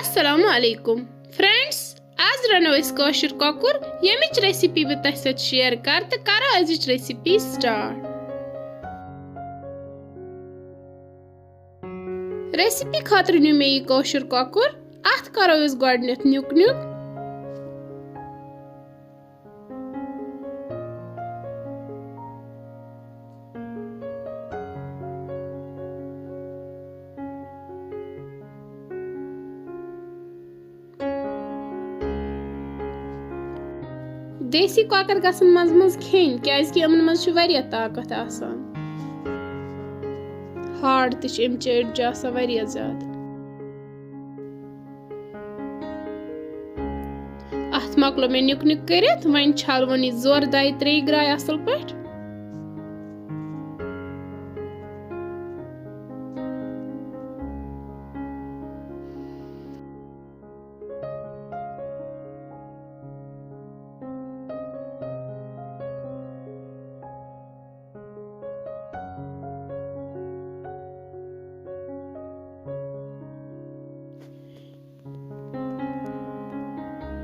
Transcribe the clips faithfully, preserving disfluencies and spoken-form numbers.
السلام علیکم فرینڈز، آز رنو أسۍ کٲشُر کۄکُر، ییٚمِچ ریسیپی بہٕ تۄہہِ سۭتۍ شیئر کرٕ تہٕ کرو أزِچ ریسیپی سٹارٹ۔ ریسیپی خٲطرٕ نیوٗ مےٚ یہِ کٲشُر کۄکُر۔ اَتھ کرو أسۍ گۄڈٕنٮ۪تھ نیُک نیُک۔ دیسی کۄکر گژھن منٛز منٛز کھیٚنۍ، کیازِ کہِ یِمن منٛز چھُ واریاہ طاقت آسان۔ ہارڈ تہِ چھِ اَمہِ چہِ أڈجہِ آسان واریاہ زیادٕ۔ اَتھ مۄکلو مےٚ نیُک نیُک کٔرِتھ، وۄنۍ چھَلوُن یہِ زورٕ دَیہِ ترٛیٚیہِ گرٛایہِ اَصٕل پٲٹھۍ۔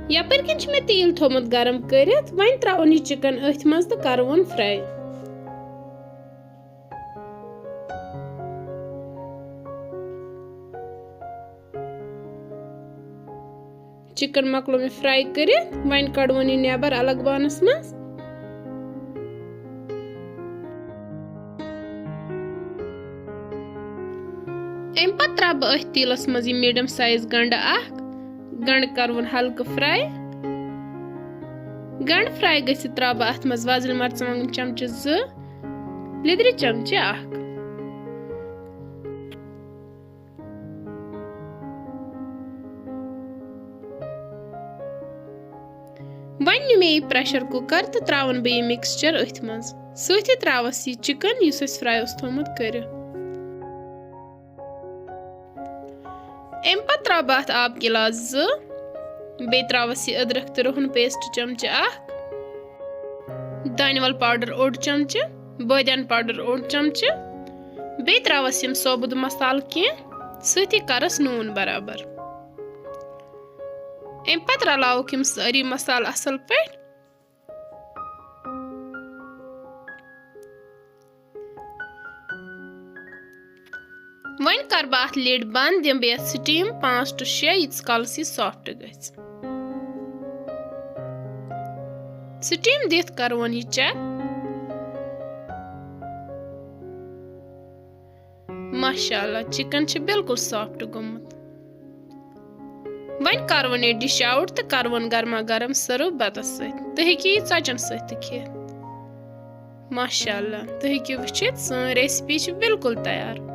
یپٲرۍ کِنۍ چھُ مےٚ تیٖل تھوٚومُت گرم کٔرِتھ، وۄنۍ ترٛاوُن یہِ چِکن أتھۍ منٛز تہٕ کَرٕ وۄنۍ فرٛاے۔ چِکن مۄکلو مےٚ فرٛاے کٔرِتھ، وۄنۍ کَڑٕ وۄنۍ یہِ نٮ۪بر الگ بانَس منٛز۔ اَمہِ پتہٕ ترٛاوٕ بہٕ أتھۍ تیٖلَس منٛز یہِ میٖڈیم سایز گنٛڈٕ اکھ۔ گنٛڈٕ کَرٕ وۄنۍ ہلکہٕ فرٛاے۔ گنٛڈٕ فرٛاے گٔژھِتھ ترٛاوٕ بہٕ اَتھ منٛز وۄزٕلۍ مرژٕوانٛگن چمچہٕ زٕ، لیٚدرِ چمچہٕ اکھ۔ وۄنۍ نیُو مےٚ یہِ پریشر کوکر تہٕ ترٛاوَن بہٕ یہِ مکسچر أتھۍ منٛز۔ سۭتی ترٛاوَس یہِ چِکن یُس اَسہِ فرٛاے اوس تھوٚومُت کٔرِتھ۔ اَمہِ پتہٕ ترٛاوٕ بہٕ اَتھ آب گِلاس زٕ، بیٚیہِ ترٛاوَس یہِ أدرَک تہٕ رُہُن پیسٹ چمچہٕ اکھ، دانہِ ول پاوڈر اوٚڑ چمچہٕ، بٲدیان پاوڈر اوٚڑ چمچہٕ، بیٚیہِ ترٛاوَس یِم ثوبوٗت مسالہٕ کینٛہہ، سۭتی کَرَس نوٗن برابر۔ اَمہِ پتہٕ رلاوُکھ یِم سٲری مسالہٕ اَصٕل پٲٹھۍ۔ وۄنۍ کَرٕ بہٕ اَتھ lid بنٛد، دِمہٕ بہٕ یَتھ steam پانٛژھ to شےٚ، ییٖتِس کالَس یہِ soft گژھِ۔ Steam دِتھ کَرٕ وۄنۍ یہِ check۔ ماشاءاللہ، چِکن چھُ بالکل soft گوٚمُت۔ وۄنۍ کَرٕ وۄنۍ یہِ dish out تہٕ کَرٕ وۄنۍ گرما گرم serve بَتَس سۭتۍ۔ تُہۍ ہیٚکِو یہِ ژۄچَن سۭتۍ تہِ کھٮ۪تھ۔ ماشاءاللہ، تُہۍ ہیٚکِو وٕچھِتھ، سٲنۍ recipe چھِ بالکل تیار۔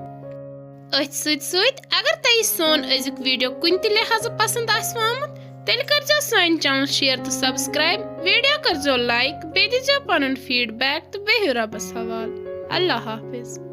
أتھۍ سۭتۍ سۭتۍ، اگر تۄہہِ سون أزیُک video کُنہِ تہِ لحاظہٕ پسند آسہِ آمُت، تیٚلہِ کٔرزیو سانہِ channel share تہٕ subscribe، video کٔرزیو like، بیٚیہِ دیٖزیو پنُن feedback تہٕ بِہِو رۄبَس حوالہٕ۔ اللہ حافظ۔